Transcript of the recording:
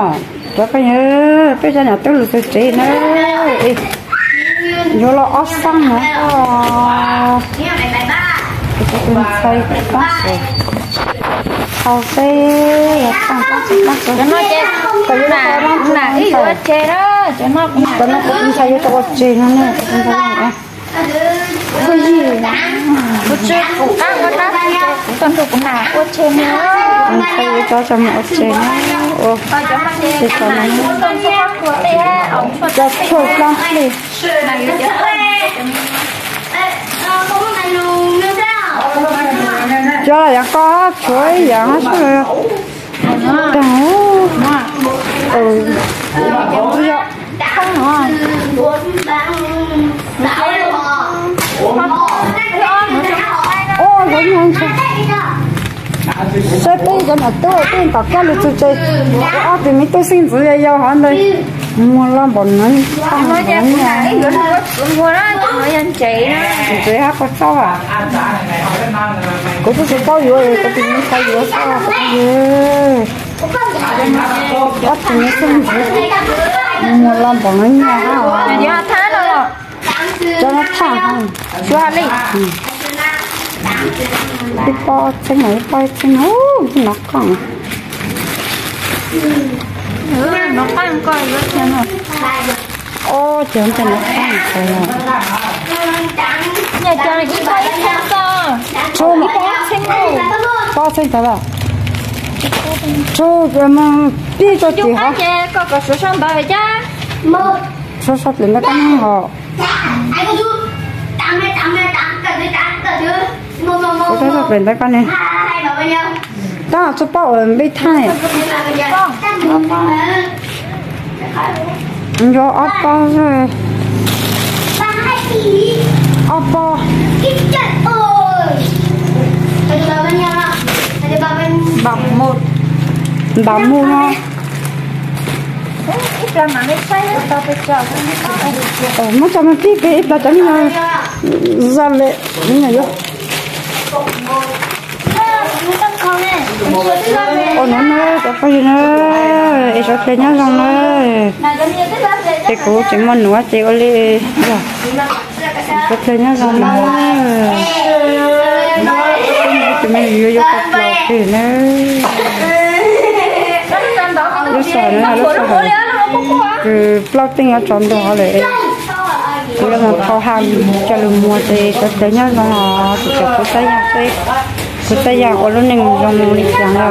Cov phooj ywg, peb cov niam tub lug txug tsev na, yuav los ob xab no. Tus ntxhais pab xwb, thaum seb yog tag pab xwb pab xwb. Cov no ces kuv nam ib yuav ua tseg na, cov no kuv ntxhais yuav tau ua tseg no ne. Kuv tsis, kuv qab ua tab, kuv tau nrog kuv nam ua tseg no. Kuv ntxhais yuav cov cov mus ua tseg na. Ces cov no cov tshuaj plob plig. Cov yam ko tshuav ib yam sub. Saib peb cov niam tub peb tom qab lug txug tsev, ob tug me tub xeeb ntxwv yau yau hov ntawd, muag loj npaum no. Ntxwv hab qhov txaub. Kuv twb tsis paub yuav, kuv tus me ntxhais yuav xwb. Ob tug me xeeb ntxwv muag loj npaum no nyaj. Cov no thaaj, ib pob txheeb no, ib pob txheeb no, ub, nov qaaj. Nov qaaj ko yuav tiag no. Ob, ces nov qaaj ko. Pob txheeb tag lawm. Tsug, pib tso tim hov. Suav sau pem ntawd koj ne hos. Suav sau pem ntawd koj ne. Tab tsis paub ua npe thaaj. Yuav ob pob, ob pob. Npam mus no. Muab tso mas pib pem ib plag cov me nyuam zoo le, me nyuam yuav. Ua no na cov phooj ywg na, es suav dlawg nyob zoo na. Ces kuv tseem muaj nuav ces ua li, suav dlawg nyob zoo na. Tus me nyuam yuav yuav plaub plag kws na. Lub sij hawm no lub sij hawm kws plaub teej yuav tsaus ntuag hov lawm. Kuv yuav mus thau haj coj lug muag ces suav dlawg nyob zoo os, tus tsaam kuv txhaj yaam, kuv txhaj yaam ua lub neej zoo li cas os.